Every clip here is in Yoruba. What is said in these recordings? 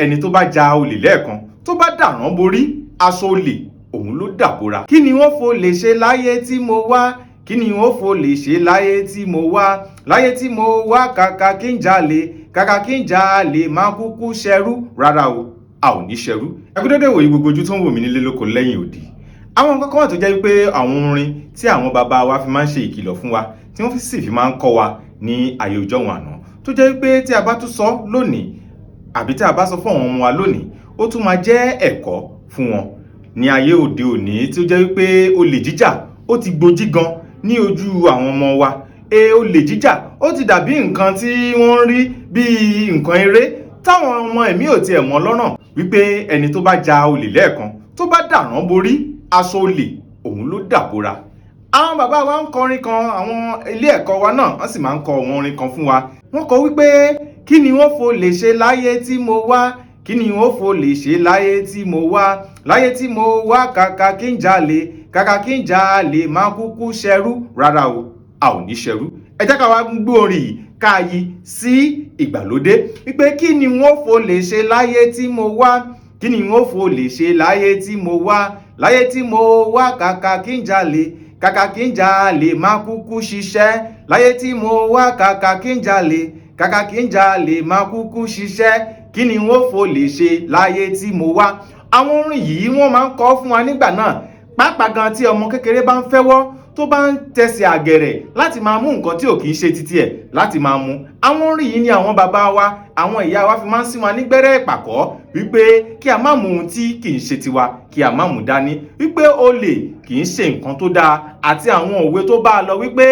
Ẹni tó bá ja olè lẹ́ẹ̀kan, tó bá dàrán borí, aṣọ olè òun ló dàbora. Kí ni wọ́n fò lè ṣe láyé tí mo wá? Kí ni wọ́n fò lè ṣe láyé tí mo wá? Láyé tí mo wá, kàkà kí n jalè, kàkà kí n jalè, máa kúkú ṣẹrú. Rárá o, a ò ní ṣẹrú. Ẹ kú dédé wòye gbogbo ojú tó ń wò mí nílé lóko lẹ́yìn òdì. Àwọn nǹkan kan wà tó jẹ́ wípé àwọn orin tí àwọn bàbá wa fi máa ń ṣe ìkìlọ̀ fún wa, tí wọ́n sì fi máa ń kọ́ wa ní ayé ọjọ́un àná, tó jẹ́ wípé tí a bá tún sọ lónìí àbí tí a bá sọ fún àwọn ọmọ wa lónìí, ó tún máa jẹ́ ẹ̀kọ́ fún wọn ní ayé òde òní, tí ó jẹ́ wípé olè jíjà ó ti gbojí gan ní ojú àwọn ọmọ wa. Olè jíjà ó ti dàbí nǹkan tí wọ́n ń rí bíi nǹkan eré, táwọn ọmọ ẹ̀mí ò tiẹ̀ mọ̀ lọ́nà wípé ẹni tó bá ja olè lẹ́ẹ̀kan, tó bá dàrán borí, aṣọ olè òun ló dàbora. Àwọn bàbá wa ń kọrin kan, àwọn ilé ẹ̀kọ́ wa náà wọ́n sì máa ń kọ àwọn orin kan fún wa. Wọ́n kọ wípé, "Kí ni wọ́n fò lè ṣe láyé tí mo wá? Kí ni wọ́n fò lè ṣe láyé tí mo wá? Láyé tí mo wá, kàkà kí n jalè, kàkà kí n jalè, máa kúkú ṣẹrú." Rárá o, a ò ní ṣẹrú. Ẹ jẹ́ ká wá gbọ́ orin yìí, ká yí sí ìgbàlódé wípé, "Kí ni wọ́n fò lè ṣe láyé tí mo wá? Kí ni wọ́n fò lè ṣe láyé tí mo wá? Láyé tí mo wá, kàkà kí n jalè, kàkà kí n jalè, máa kúkú ṣiṣẹ́. Láyé tí mo wá, kàkà kí n jalè, kàkà kí n jalè, máa kúkú ṣiṣẹ́. Kí ni wọ́n fò lè ṣe láyé tí mo wá?" Àwọn orin yìí, wọ́n máa ń kọ fún wa nígbà náà, pàápàá gan tí ọmọ kékeré bá ń fẹ́wọ́, tó bá ń tẹsẹ̀ àgẹ̀rẹ̀ láti máa mú nǹkan tí ò kì í ṣe titi ẹ̀ láti máa mú. Àwọn orin yìí ni àwọn bàbá wa, àwọn ìyá wa fi máa ń sín wa ní gbẹ́rẹ́ ìpàkọ́ wípé kí a má mú ohun tí kì í ṣe tiwa, kí a má mú dání, wípé olè kì í ṣe nǹkan tó dáa, àti àwọn òwe tó bá a lọ wípé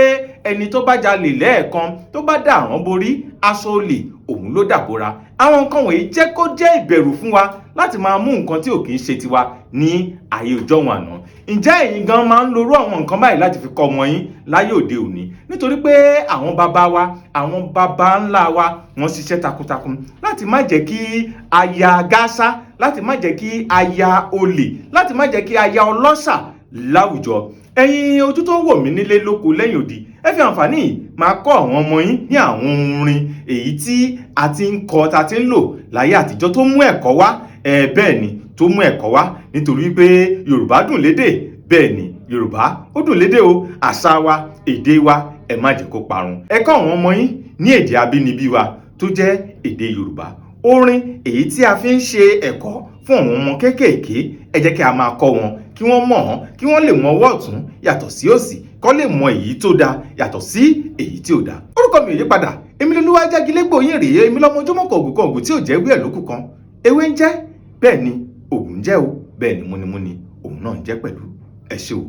ẹni tó bá jalè lẹ́ẹ̀kan, tó bá dàrán borí, aṣọ olè òun ló dàbora. Àwọn nǹkan wọ̀nyí jẹ́ kó jẹ́ ìbẹ̀rù fún wa láti máa mú nǹkan tí ò kì í ṣe tiwa ní ayé ọjọ́un àná. Ǹjẹ́ ẹ̀yin gan máa ń lorú àwọn nǹkan báyìí láti fi kọ́ ọmọ yín láyé òde òní? Nítorí pé àwọn bàbá wa, àwọn bàbá ńlá wa, wọ́n ṣiṣẹ́ takuntakun láti má jẹ́ kí aya gáṣá, láti má jẹ́ kí aya olè, láti má jẹ́ kí aya ọlọ́ṣà láwùjọ. Ẹ̀yin ojú tó ń wò mí nílé lóko lẹ́yìn òdì, ẹ fi àǹfààní yìí máa kọ́ àwọn ọmọ yín ní àwọn orin èyí tí a ti ń kọ, ta ti ń lò láyé àtijọ́, tó mú ẹ̀kọ́ wá. Ẹ bẹ́ẹ̀ ni, tó mú ẹ̀kọ́ wá, nítorí pé Yorùbá dùn lédè. Bẹ́ẹ̀ ni, Yorùbá ó dùn lédè o. Àṣà wa, èdè wa, ẹ má jẹ́ kó parun. Ẹ kọ́ àwọn ọmọ yín ní èdè abínibí wa tó jẹ́ èdè Yorùbá. Orin èyí tí a fi ń ṣe ẹ̀kọ́ fún àwọn ọmọ kéékèèké, ẹ jẹ́ kí a máa kọ́ wọn, kí wọ́n mọ̀ ọ́n, kí wọ́n lè mọ ọwọ́ ọ̀tún yàtọ̀ sí òsì, kọ́ lè mọ èyí tó dáa yàtọ̀ sí èyí tí ò dáa. Orúkọ mi ò yí padà, èmi lolúwa jágilégbò yín rèé. Èmi lọ́mọ ojúmọ́ kan ògùn kan ògùn tí ò jẹ́ wí ẹ̀ lókù kan. Ewé ń jẹ́ bẹ́ẹ̀ ni, ògùn ń jẹ́ o, bẹ́ẹ̀ ni múnimúni òun náà ń jẹ́ pẹ̀lú. Ẹ ṣé o.